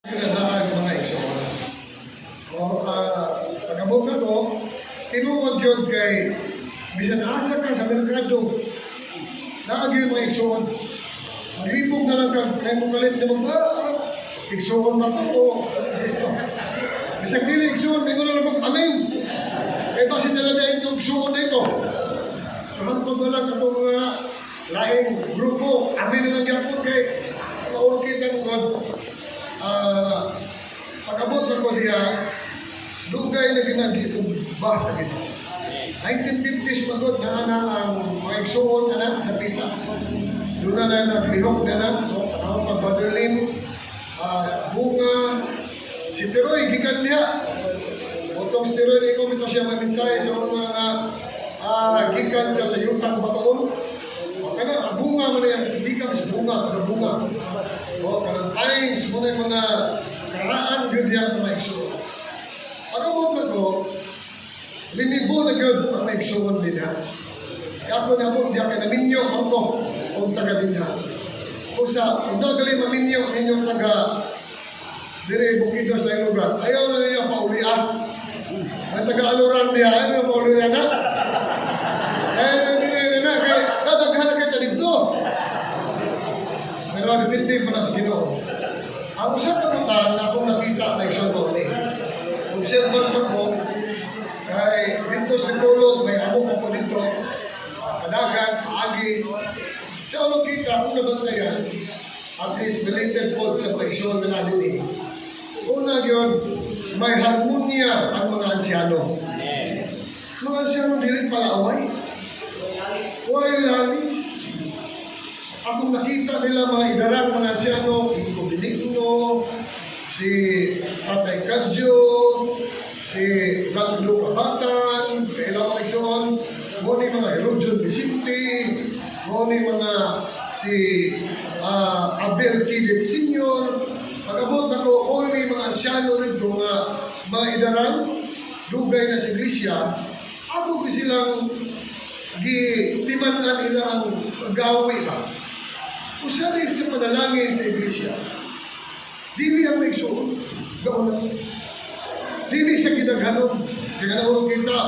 Pinadaag mga igsoon. O, pag-abot na to, tinuod yun kay bisan asa ka sa merkado, naa gyud mga igsoon. Maglibog na lang ka, kaya mo kalit na mag, igsoon ba to o isto? Bisag dili igsoon, mingon na lang kong amen. Kay basin na lang na itong igsoon na ito. Hangtod na lang itong mga laing grupo, amen na lang gyapon kay maurkit na kung pag-abot na ko diya, dugay na ginagi-ugba sa Ginoo. 1950s magod na na ang mga igsuon na na napita. Doon na na naglihok na na, no? Ang pag-Brother, bunga, si Teroy, gikan niya. Otong si Teroy, di ko mito siya may mensahe sa mga gikan siya sa yutang Batoon. O kana, bunga mo na yan, hindi ka mas bunga, kada bunga. O, kanang pines mo na yung mga karaan yun yan na maigsuon. Pag-abot na to, linibo na yun ang maigsuon din ha. Kaya ako na mo, di ako naminyo man ko, o taga din ha. O sa, kung nagali maminyo ninyong taga dire Bukidnon sa lugar, ayaw na ninyo paulian. Ang taga-aluran niya, ayaw na paulian na. Ayaw na ninyo na, kaya nadaghan na kayo dito. Pero depende pa na sa Ginoo. Ang usa ka butang na akong nakita na igsoon mo ni. Observer man ko, kay dito sa Dipolog, may amo pa po dito, padagan, paagi. Sa ulo kita, kung nabantayan, at least related po sa mga igsoon na natin eh. Una yun, may harmonya ang mga ansyano. Mga ansyano dili palaaway. Way lalis. Akong nakita nila mga idarang mga ansyano, Kiko Benigno, si Tatay Kadyo, si Rando Kabatan, kailangan igsoon, mo ni mga Herodion Vicente, mo ni mga si Abel Kidip Sr., pag-abot na ko, mo ni mga ansyano rito nga mga idarang, dugay na sa iglesia, ako ko silang gitiman-an nila ang paggawi ba. Usahay sa panalangin sa iglesia, dili ang maigsuon, gaon na. Dili sa gidaghanon. Kaya na kita,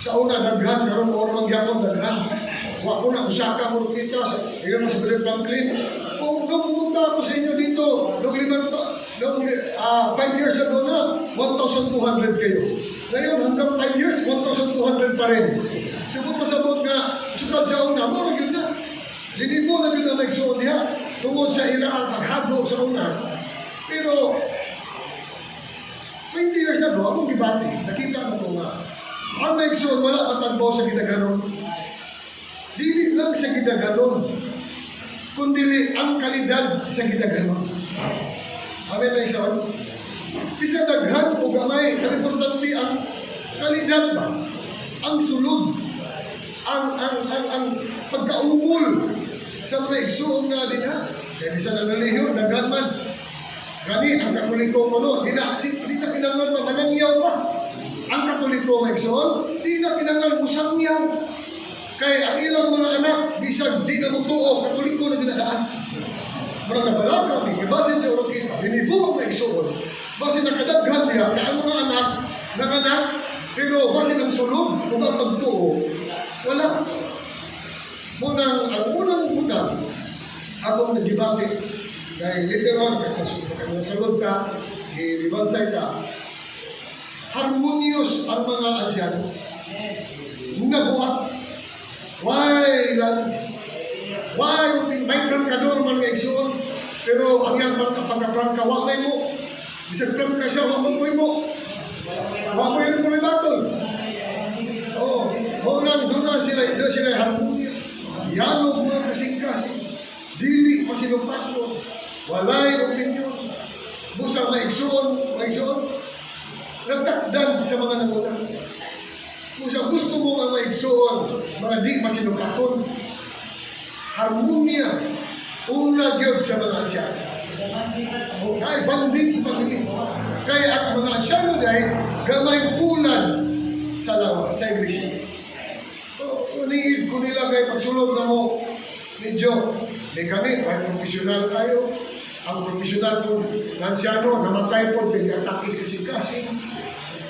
sa una daghan, karon mao man gyapon daghan. Wa ko na usaka mo kita sa ingon sa Brother Franklin. Kung nung pumunta ako sa inyo dito, nung limang to, nung 5 years ago na, 1,200 kayo. Ngayon, hanggang 5 years, 1,200 pa rin. So kung pasabot nga, sukad sa una, mo na gyud na. Linibo na gyud ang maigsuon niya tungod sa ira ang paghago sa una. Pero 20 years ago, akong gibati, nakita ko nga, ang maigsuon wala matagbaw sa gidaghanon. Dili lang sa gidaghanon, kundi ang kalidad sa gidaghanon. Amen, maigsoon? Bisa daghan o gamay, pero importante ang kalidad ba? Ang sulod, ang pagkaumol sa mga igsuon nga din ha. Kaya bisa na naliho, daghan man. Gani, ang Katoliko ko no, di na kinahanglan mamanangyaw pa. Ang Katoliko, mga igsoon, di na kinahanglan musangyaw. Kay ang ilang mga anak, bisag di na mutuo, Katoliko na ginadaan. Murag nabalaka kami, kay basin sa Oroquita, binibo ang mga igsoon. Basin nakadaghan niya, kay ang mga anak, nanganak, pero basin ang sulod, kung ang pagtuo, wala. Munang, ang unang butang, akong nagibati, kay literal, kay kay masulod ka, gilibansay ka, harmonious ang mga ansyano. Nabuhat. Why, lalis? Why, may prangkador man nga igsoon, pero ang iyang pagkaprangka, wa may mo. Bisag prangka siya, wa mo mo. Wa mo yung pulibatol. Oo. Oh, nang doon sila harmonya. Yanog mga kasing-kasing. Dili masinupakon. Walay opinion. Busa maigsoon, maigsoon. Nagtakdan sa mga nanguna. Busa gusto mo nga maigsoon, mga di masinupakon. Harmonya. Una gyud sa mga ansyano. Ay, bonding sa pamilya. Kaya ang mga ansyano dahil gamay ulan sa lawa, sa iglesia. So, uniid ko nila kay pagsulod na mo, medyo, may kami, kahit profesional tayo. Ang profesional po, nansyano, namatay po, kay atake sa kasing-kasing.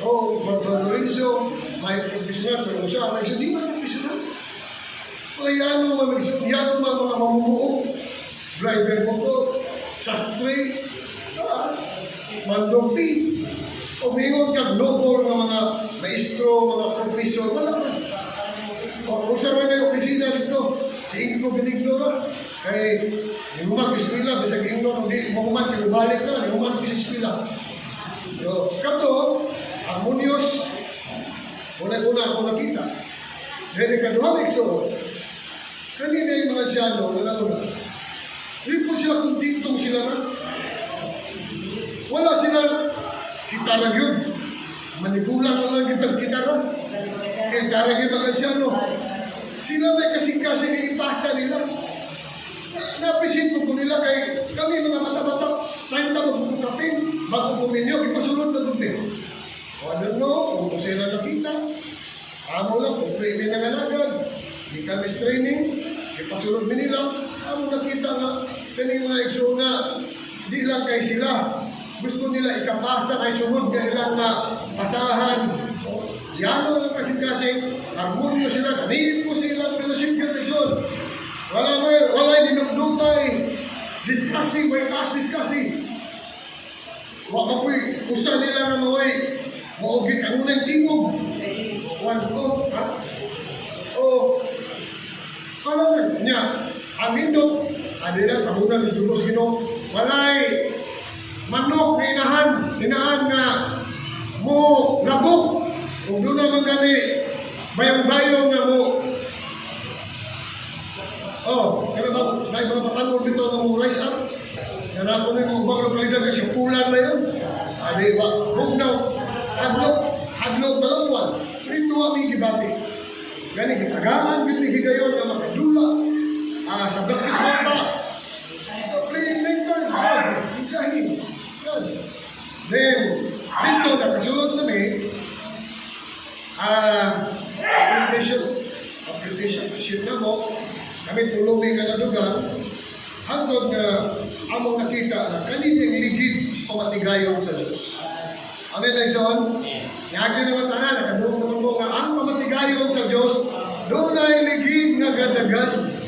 O, Mag Lorenzo, may profesional, pero siya, may di man profesional. Mga yano, mga yano, mga mamumuo, driver mo to, sastre, mandopi, o mingon kag noble nga mga maestro, mga professor, wala man. O, usa ra na opisina dito, si Ingo Benigno ra. Kay nihuman eskwela, bisag ingnon di mo human kay balik na, nihuman sa eskwela. So, kato, harmonious, una-una ako nakita. Dahil ikaduha, so, kanina yung mga siyano, na nauna, hindi po sila kontentong sila na. Wala sila, kita lang yun. Manibula na lang kitang kita ron. Eh, tara yung mga siyano. Sila may kasing-kasing na ipasa nila. Na-appreciate ko po nila kay kami mga bata-bata, 30 magpupukapin, bago puminyo, ipasunod na doon. O ano no, kung sila nakita, amo lang, kung pwede na ngalagad, di kami training, ipasunod mi nila, amo nakita nga, kaning mga igsoon nga, di lang kay sila, gusto nila ikapasa kay sunod nga ilang nga pasahan. Yano lang kasing-kasing, harmonyo sila, naniit po sila, fellowship yung igsoon. Wala mo, wala dinugdugay. Discussing, way taas discussing. Wa ka po'y, usa nila nga maoy, maogi kanunay tingog. Once, oh, ha? Oh, ano man, niya, ang nindot, adi lang, tabunan, is dugo sa Ginoo, walay manok na inahan, inahan nga, mo labok, kung doon naman gani, bayong-bayong nga mo. Oh, kaya ba, dahil mga patanong dito ng rise up, yan ako na yung ubang lokalidad kasi pulan na yun. Adi, wa, bugnaw, hadlok, hadlok balangwan. Dito wa mi gibati. Gani gitagaan, gud mi gigayon nga makadula. Ah, sa basketball pa. So, playing mentor, God, insahin. Yan. Then, dito, nakasulod na mi, apprenticeship, apprenticeship na mo, kami tulungi ka na dugang, hangtod nga among nakita na kanini ang ligid sa pamatigayon sa Diyos. Amen, Legson? Yagi naman tanan, nakaduong naman mo nga ang pamatigayon sa Diyos, dunay ligid nga gadagan.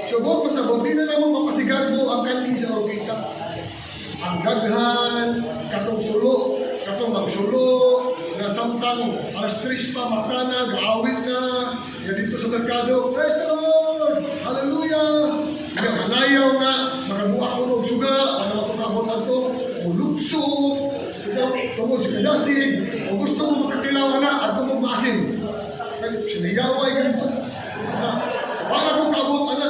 Subot pasabot, di na namo mapasigarbo ang kanhi sa Oroquieta. Ang daghan, katong sulo, katong magsulo, na samtang alas 3 pa mata na, gaawit na, nga dito sa merkado, "Praise the Lord! Hallelujah!" Nga manayaw nga, makabuak ko og suga, ano matukabot ato, mulukso, tungod sa kadasig, o gusto mo makakilaw na, adto mo maasin. Kay sinayaway ganito. Wala ko kaabot ana.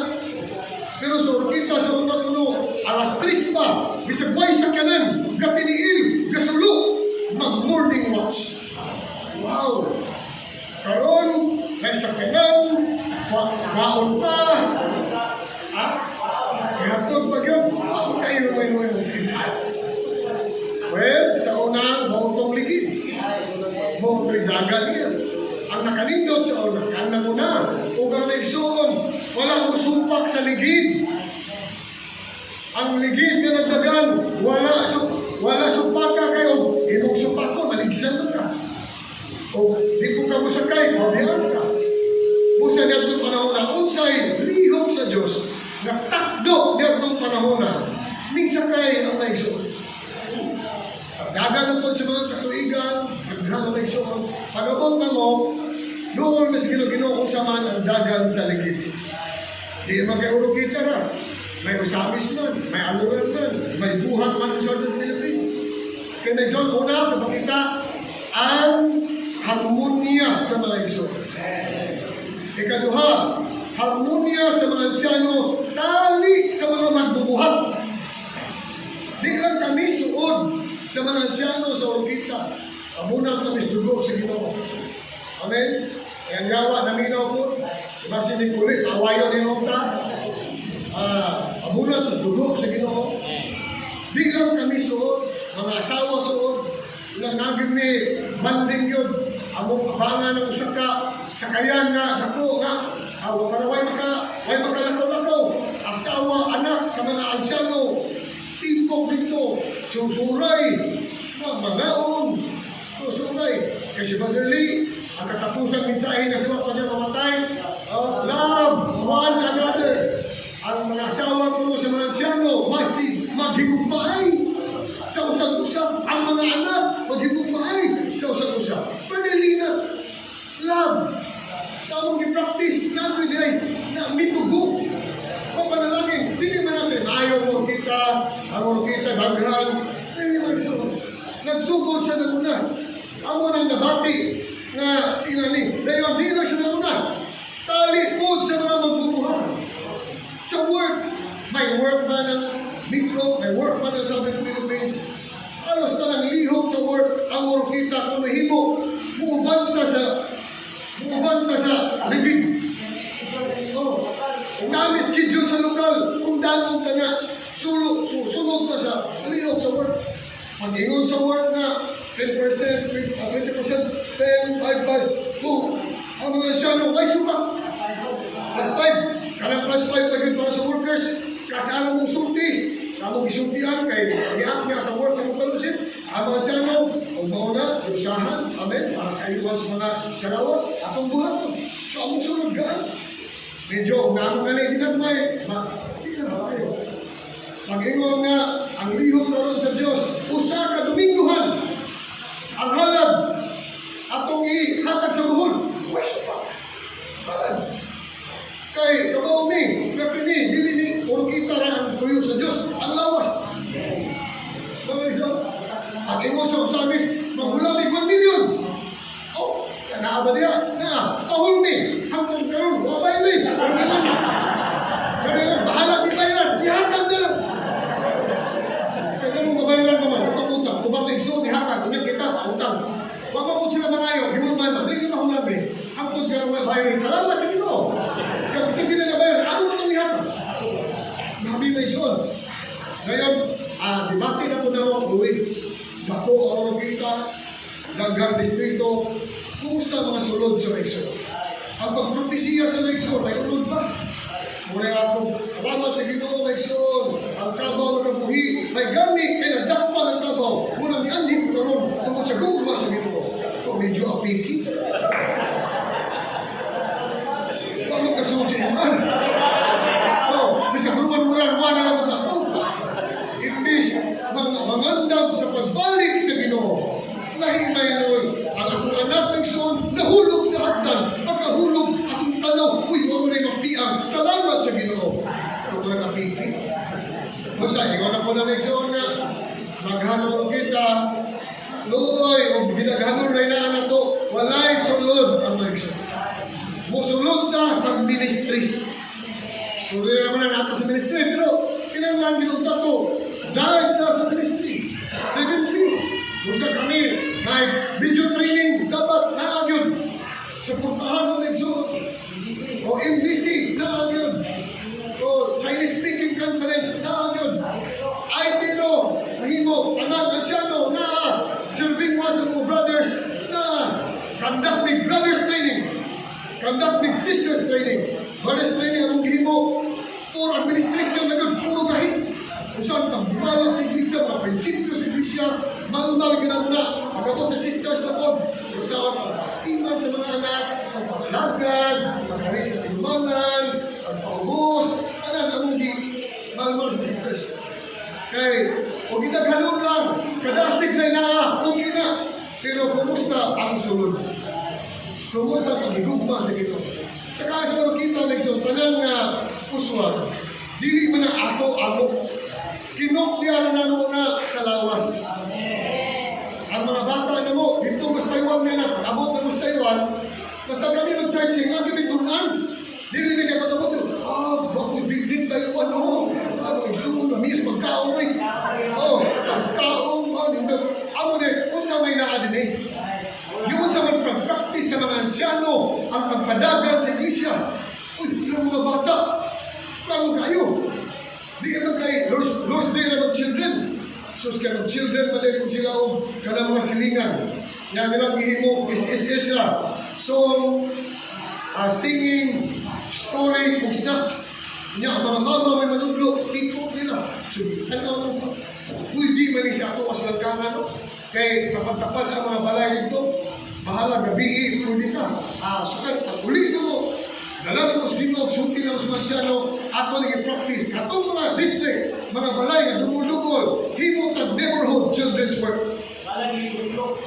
Pero sa Oroquieta sa una kuno, alas 3 pa, bisag way sakyanan, gatiniil, gasulo, mag-morning watch. Wow! Karon, may sakyanan, waon pa, ha? Ihatod pa yun, wa kayo mo yung. Well, sa una, mautong ligid. Mauto'y dagan niya. Ang nakanindot sa una, kang nanguna, ug ang naigsuon, wala mo supak sa ligid. Ang ligid nga nagdagan, wala supaka kayo, imong supako, maligsan ka. O di ko ka mosakay, mabiyaan ka. Busa niadtong panahon na unsay lihok sa Dios nga takdo niadtong panahon na misakay ang maigsuon. Pagdagan na po sa mga katuigan, daghan na maigsuon. Pag-abot na mo, doon mas Ginoo kung saman ang dagan sa ligid. Di man kay Oroquieta ra. May Ozamiz man, may Aluran man, may buhat man sa Southern Philippines. Kaya naigsoon, una, kapakita ang harmonya sa mga igsoon. Ikaduha, harmonya sa mga ansyano, tali sa mga magbubuhat. Di lang kami suod sa mga ansyano sa Oroquieta. Amunan kami sa dugo sa Ginoo. Amen? Kaya ang yawa, naminaw po. Diba si Kulit, awayon ni ta. Ah, amunan sa dugo sa Ginoo. Di lang kami suod, mga asawa suod, ilang naging ni banding yun. Among abangan ng usa ka sakayan nga dako nga awa para way makalakaw-lakaw. Asawa, anak sa mga ansyano. Tipok dito, susuray, na mangaon, susuray. Kasi Brother Lee, ang katapusang mensahe na siya pa siya mamatay, oh, love one another. Ang mga asawa ko sa mga ansyano, masig, maghigugmaay sa usag-usap. Ang mga anak, maghigugmaay sa usag-usap. Brother Lee na, love. Tamong gi-practice, namin ay na mitugo. Papanalangin, dili man natin, ayaw mo kita, ang mo kita, daghan. Ay, magsuod. Nagsugod siya na muna. Amo nang nabati nga inani. Dayon, di lang siya nanguna. Tali po sa mga magbubuhat. Sa work, may work man ang mismo, may work man ang Southern Philippines. Alos na lang lihok sa work, ang kita kung mahimo, muubanta sa libig. Oh, kung namin schedule sa lokal, kung dangon ka na, sulod ka sa lihok sa work. Pag-ingon sa work na 10%, 20%, 10, 5, 5, 2. Ang mga ansyano, ay suka. Plus 5. Kanang plus 5 pag para sa workers. Kasama mong sulti. Kamong gisultian kay giak niya sa work sa fellowship. Ang mga ansyano, og mao na, giusahan, amen, para sa ayuhan sa mga sarawas, atong buhaton. So among sulod gaan. Medyo namo nga ginagmay, ma, di na ba kayo? Pag-ingon nga, ang lihok karon sa Dios, usa ka Domingohan, ang halad, atong ihatag sa buhol, pwesto pa. Halad. Kay, kabaw mi, nga kini, dili ni, puro kita ra ang tuyo sa Dios, ang lawas. Mga isa, ang ingon sa Osamis, manghulami 1 million. Oh, naa ba diha? Naa, pahulmi, hangtod karon, wa ba yun? Pero ingon, pero ingon, bahala di bayaran, ihatag na lang. Kaya kung mabayaran pa man, utang-utang, kung ba igsoon, ihatag, kung kita, pautang. Wa pa po sila mangayo, himon man, di mahulami. Hangtod karon nga bayaran, salamat sa Ginoo. Kaya bisag di na nabayaran, ano mo itong ihatag? Nabi may igsoon. Ngayon, debate na po na ako, uy, dako ang Oroquita, daghang distrito, kumusta mga sulod sa Maigsoon? Ang pagpropesiya sa Maigsoon, may ulod ba? Mura ako, salamat sa Ginoo, Maigsoon, ang kabaw nagabuhi, may gani, kay nadakpan ang kabaw, muna ni Andy ko karon tungod sa gugma sa Ginoo. Ko medyo apiki. Wa mo kasunod sa iman. Oh, bisag ruman-ruman, wala lang ako. Imbis mangandam sa pagbalik sa Ginoo. Lahi may noon, ang akong anak nagsuon, nahulog sa hagdan, pagkahulog, akong tanaw, uy, wa mo na mapiang, salamat sa Ginoo. Ito ko nagapiki. Basta, ikaw na po na nagsuon nga, maghanong kita, luoy, o ginaghanon na inaan to, walay sulod ang mga. Musulod ta sa ministry. Story naman na natin sa ministry, pero kinanglan ginunta to. Dive ta sa ministry. Seven Peace. Busa kami, may video training, dapat naa gyud. Suportahan mo medyo. O MBC, naa gyud. O Chinese speaking conference, naa gyud. IT ro, mahimo, anak, ansyano, naa. Serving was mga brothers, naa. Conduct big brothers training. Conduct big sisters training. Brothers training ang gihimo for administration na gud puro gahi. Usan kang bumalak sa iglesia, mga prinsipyo sa iglesia, malmal ka na muna. Pagabot sa sisters na po, usawan pagtiman sa mga anak, pagpapalagad, pagkari sa tinumanan, pagpaubos, tanan among gi malmal sa sisters. Kay, o gidaghanon lang, kadasig na naa, okay na. Pero kumusta ang sulod? Kumusta ang paghigugma sa Ginoo? Sa kaso kita may tanan nga uswag, dili man na ato amo. Kinopya na namo na sa lawas. Ang mga bata na mo, dito mas Taiwan na na, abot na mas Taiwan, basta kami mag-churching, nga kami tunan. Dili ni kay pagabot yun. Ah, bako building Taiwan, no. Ah, mga igsuon na, miss, magkaon, eh. Oh, magkaon, oh, nindot. Amo ni, unsa may naa din eh. Yun sa pag-practice sa mga ansyano, ang pagpadagan sa iglesia. Uy, yung mga bata, kamo kayo. Di naman kay Lord's Day na mag-children. Sus kay mag-children, mali kung sila og kanang mga silingan. Nga nilang gihimo, SSS sila. Song, singing, story, ug snacks. Nya, ang mga mama may manudlo, tipo nila. So, tanaw lang pa. Pwede man ni sa ato sa langkangan, no? Kay tapad-tapad ang mga balay dito. Bahala gabi, pwede ka. Ah, sukat, pag uli na mo, dala mo sa Ginoo, sulti na mo sa Marciano, ato ni practice katong mga district, mga balay nga dugol-dugol, himo tag neighborhood children's work.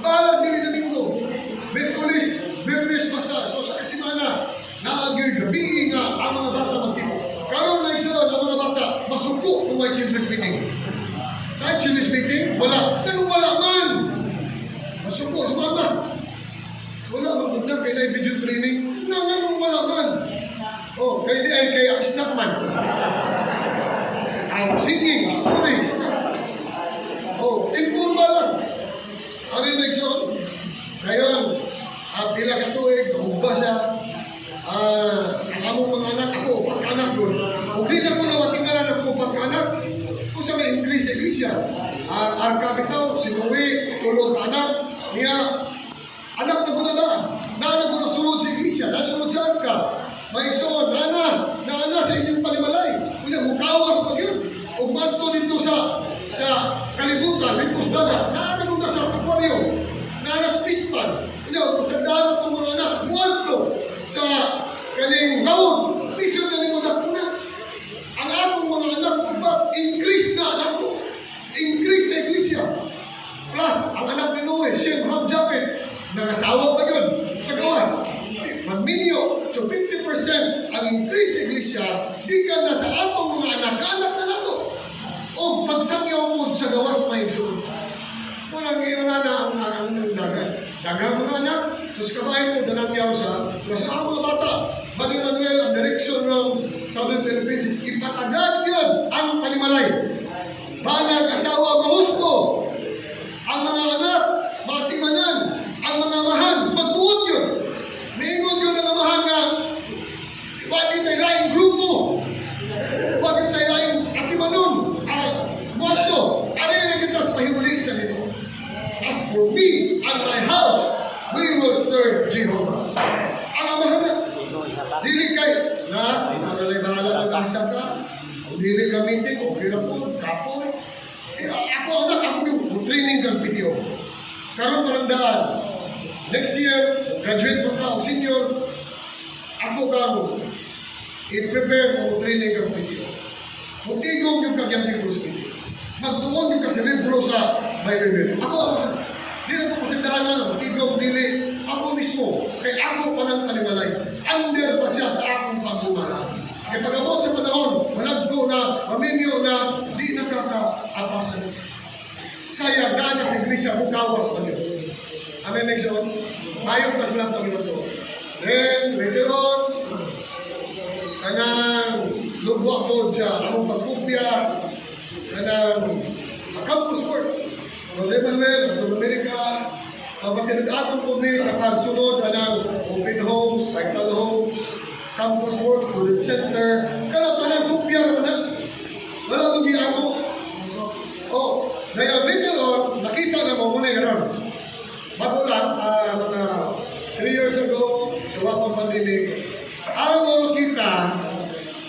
Bahala dili Domingo. Miyerkules, Biyernes basta. So sa kasimana, naagyoy gabi nga ang mga bata magtimo. Karon na igsoon ang mga bata masuko kung may children's meeting. May children's meeting? Wala. Ganun wala man. Masuko sa mama. Wala man gud na kay na video training. Na nganong wala man. Oh, kay di ay kay ang snack man. Ang singing, stories. Oh, informal lang. Ano yung igsoon? Ngayon, ang pila ka tuig, kahugba siya. Ah, ang among mga anak, ako, upat ka anak yun. Kung di na ko na matingalan ako upat ka anak, kung sa may increase sa iglesia, ang arka bitaw, si Noe, tulo ka anak, niya, anak na ko na na, naana ko na sulod sa iglesia, nasulod sa arka. May igsoon, nana, naana sa inyong panimalay. Kunya, mukawas pa yun. O manto dito sa kalibutan, dito sa dagat, naana mo na sa aquarium, naana sa pispan. Kunya, pasagdahan ko mga anak, muadto sa kaning laon, lisod na nimo dako na. Ang akong mga anak, upat, increase na nako. Increase sa iglesia. Plus, ang anak ni Noe, Shem, Ham, Japhet, nangasawa pa yun sa gawas. Magminyo. So 50% ang increase sa iglesia, di ka na sa atong mga anak, kaanak na nato. O pagsangyaw mo sa gawas may igsoon. Walang iyon na na ang dagan. Dagang mga anak, so sa kabahay mo, danangyaw sa, kasi ang mga bata, Brother Manuel, ang direction ng Southern Philippines is ipatagad yun ang panimalay. Banag, asawa, mahusto. Ang mga anak, matimanan. Ang mga amahan, magbuot yun. Niingon yun ang amahan nga, wag tayo laing grupo. Wag tayo laing atimanon. Ah, muadto, ano yung kita sa pahimuli sa Ginoo. As for me and my house, we will serve Jehovah. Ang amahan na, dili kay, na, di na nalay bahala nag-asa ka. Kung dili ka meeting, okay ra po, kapoy. Eh, ako anak, ako yung training kang PTO. Karon parang daan. Next year, graduate mo ka o senior, ako kang i-prepare mo training kang PTO. Mutigom yung kagyang libro sa PTO. Magtuon yung ka sa libro sa Bible. Ako ang di na ko pasindahan lang, tigom dili. Ako mismo, kay ako pa ng panimalay. Under pa siya sa akong pagbungala. Kay pag-abot sa panahon, managko na, maminyo na, di nakakaapasan. Sayang, naa na sa iglesia, mukawas pa yun. Amen, Nixon? Mayo pa sila Panginoon. Then, later on, kanang lubwa po siya, among pagkupya, kanang campus work. Brother Manuel, Dr. America, matinud-aton po ni sa pagsunod anang open homes, vital homes, campus work, student center, kana tanan kupya naman na. Wala mo giamo. Oh, dahil later on, nakita na mo muna yun. Bago lang, mga 3 years ago, sa wakong pandemic, ang kita,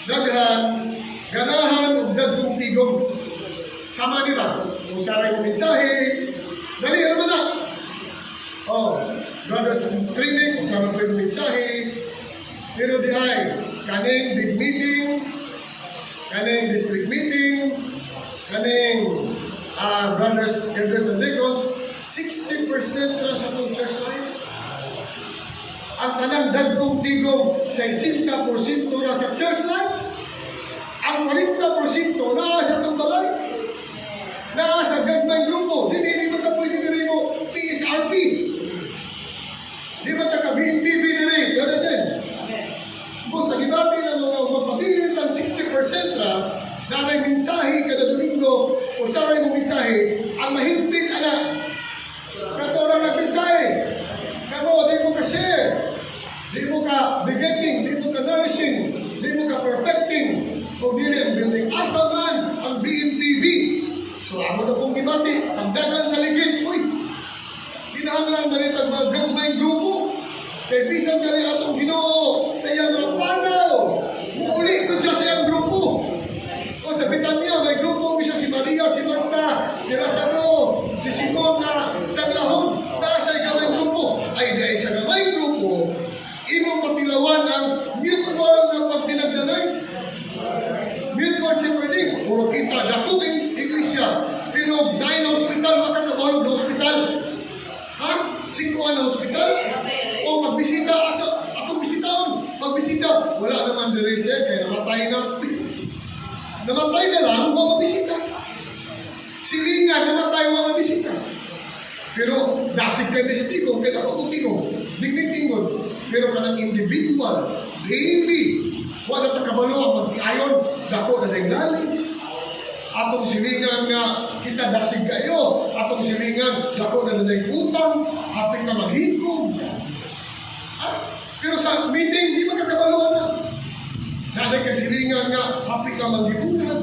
daghan, ganahan og dagkong tigom. Sama nila, usaray mo mensahe, dali naman na. Oh, brothers training, usaray mo mensahe, pero di ay, kaning big meeting, kaning district meeting, kaning brothers, elders and deacons, 60% na sa itong church life. Ang tanang dagkong tigom, 60% na sa church life, ang 40% na sa itong balay. Naa sa gagmay grupo, di di ba ta pwede diri mo PSRP? Di ba ta ka BNPB diri? Ganun din. Boss, sa gibati ng mga magpabilit ang 60% ra, na may mensahe kada Domingo, o saray mo mensahe, ang mahigpit ana, katorang nagmensahe. Kamo, di mo ka share. Di mo ka begetting, di mo ka nourishing, di mo ka perfecting, o dili ang building. Asa man ang BNPB. So, amo na pong gibati, pagdagan sa ligid, uy, kinahanglan na rin ang mga gagmay grupo. Kay bisan gali atong Ginoo sa iyang mga panaw, muuli. Lami gud siya sa iyang grupo. O sa Betania, may grupo siya, si Maria, si Marta, si Lazaro, si Simon na sanglahon. Naa sa gamay grupo. Ay, di sa gamay grupo, imong patilawan ang mutual na pagtinagdanay. Mutual shepherding. Puro kita, dako ang iglesia. Pero nine na hospital, makakabalog na hospital. Ha? Singko na hospital? O pagbisita, asa, atong bisitaon. Pagbisita, wala naman diri siya, kaya namatay na. Uy, namatay na lang, wa mabisita. Silingan, namatay, wa mabisita. Pero dasig kayo sa tigong, kaya ako kong tigong, biglig tingod. Pero kanang individual, daily, wala ta kabalo ang magtiayon, dako na dayong lalis. Atong silingan nga kita dasig kayo, atong silingan dako na dayong utang, hapit na maghigom. Ah, pero sa meeting, di magkakabalo na. Naday kay silingan nga hapit na maghibulan.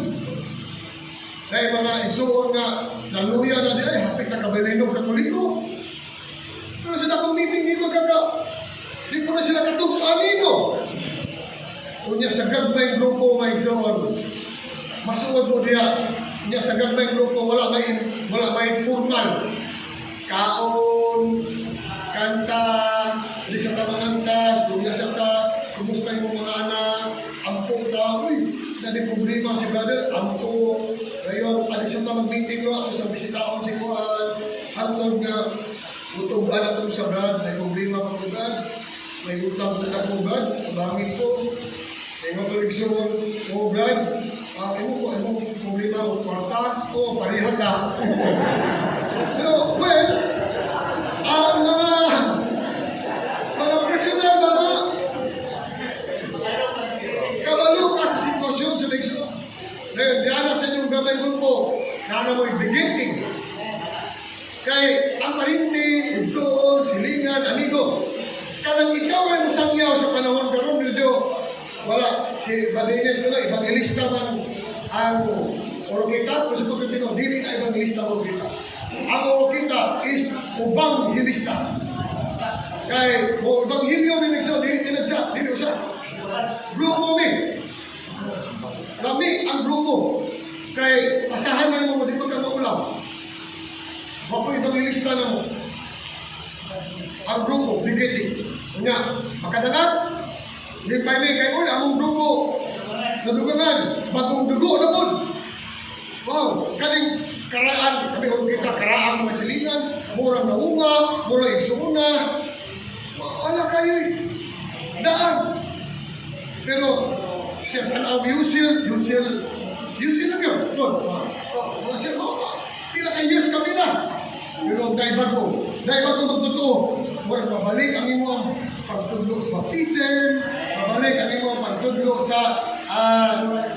Dahil mga igsuon nga naluya na di ay hapit na kabalino Katoliko. Pero sa dakong meeting, di ko na sila katug-ani mo. Unya sa gagmay grupo, mga igsuon, masuod mo diya. Unya sa gagmay grupo, wala may formal. Kaon, kanta, di sa tamanganta, storya sa ta, kumusta yung mga anak, ampo ta, uy, na di problema si brother, ampo, ngayon, adi sa ta mag-meeting ro, ako sa bisitaon si Kuan, hangtod nga, utog na itong sa brad, may problema pa ko, brad, may utang na ako, brad, bangit ko, ingon ko igsuon, "Oh brad, imo problema o kwarta, oh pareha ka." Pero, well, ang mga personal ba mga kabalo ka sa sitwasyon sa igsuon. Ngayon, di anak sa inyong gamay grupo, na mo beginning. Kay ang parinti, igsuon, silingan, amigo, kanang ikaw ay musangyaw sa panahon karon medyo wala si Badines ko na evangelista man ang Oroquita, kung sa pagkatino, dili na evangelista ang Oroquita. Ang Oroquita is ubang-hilista. Kay mo ebanghelyo mi migso, dili tinagsa, dili usa. Grupo mi. Lami ang grupo. Kay asahan na mo, di pa ka maulaw. Wa ko evangelista na mo. Ang grupo, beginning. Unya, makadangat, lipay mi kay una among grupo. Nadugangan, bagong dugo na pod. Wow, kaning karaan, kami kung kita karaan mga silingan, murang naunga, murang igsuuna. Wala kayo eh. Daan. Pero, siya tanaw usil, usil, usil lang yun. Doon, oh, mga siya, oh, pila ka years kami na. Pero dahil bago magtotoo, murag mabalik ang imong pagtudlo sa baptism, mabalik ang imong pagtudlo sa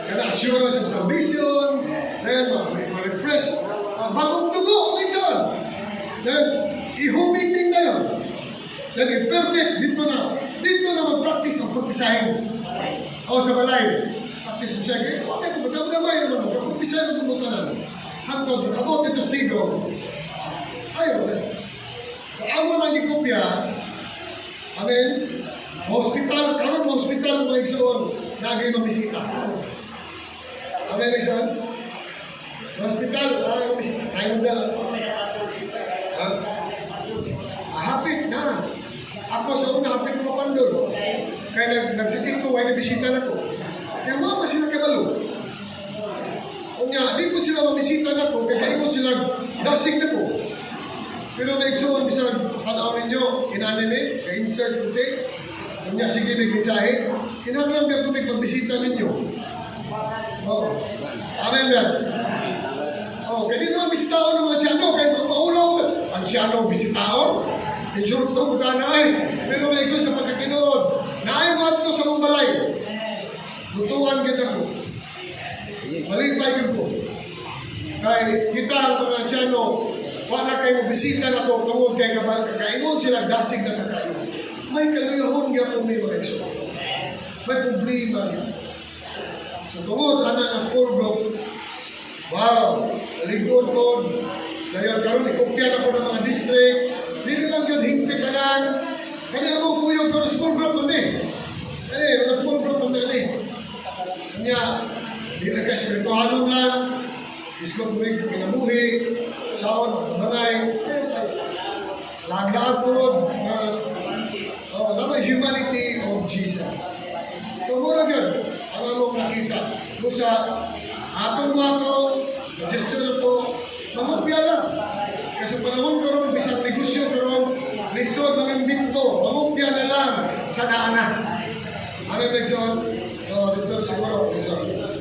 kana assurance of salvation, then ma-refresh, bagong dugo, minsan. Then, i-home meeting na yun. Then, i-perfect, dito na mag-practice ang pagpisahin. O sa balay, practice mo siya, kaya, okay, kung magkamgamay naman, magpagpisahin mo tanan. Hangtod, abot ito stigo. Ayaw. So, amo na ni kopya, amen, hospital, karon hospital mga igsoon, nagay mamisita. Amen, igsoon? Hospital, ay mamisita. Ay mo dala. Ha? Ah, hapit na. Ako sa una, hapit ko mapandol. Kaya nagsakit ko, ay nabisita na ko. Kaya mama sila kabalo. Unya, di ko sila mamisita na ko, kaya kaingon sila, dasig na ko. Pero may igsoon, bisag tanaw ninyo, inanime, ka-insert puti. Unya, sige, may mensahe. Kinahanglan ba ko may pagbisita ninyo? Oh. Amen ba? Oh, kaya di naman bisitaon ng mga ansyano, kaya maulaw. Ansyano, bisitaon? Insulto ko na ay. Pero may igsoon sa pagkakinood. Naay mo ato sa mong balay. Lutuan gid ako. Malipay gid ko. Kay kita ang mga ansyano, wala kayo bisita na to tungod kay kabal kakaingon sila dasig na kakayo. May kaluyahon gyapon mi, mga igsoon. May problema gyud. So tungod ana nga school group, wow, ligod ko. Dayon karon ikopya na ko ng mga district. Dili lang gyud hingpit tanan. Kani among kuyog pero school group man ni. Kani mga school group man ni. Unya, di na kay espirituhanon lang, iskot mo yung kinabuhi, saon, tabangay, ay, ay, lag-lag po, na, oh, nama humanity of Jesus. So, mura yun, ang among nakita. Busa, atong buhaton, sa gesture po, mangupya lang. Kasi panahon karon, bisang negosyo karon, lisod mga imbento, mangupya na lang sa naana. Ano yung, Nexon? So, dito siguro, Nexon.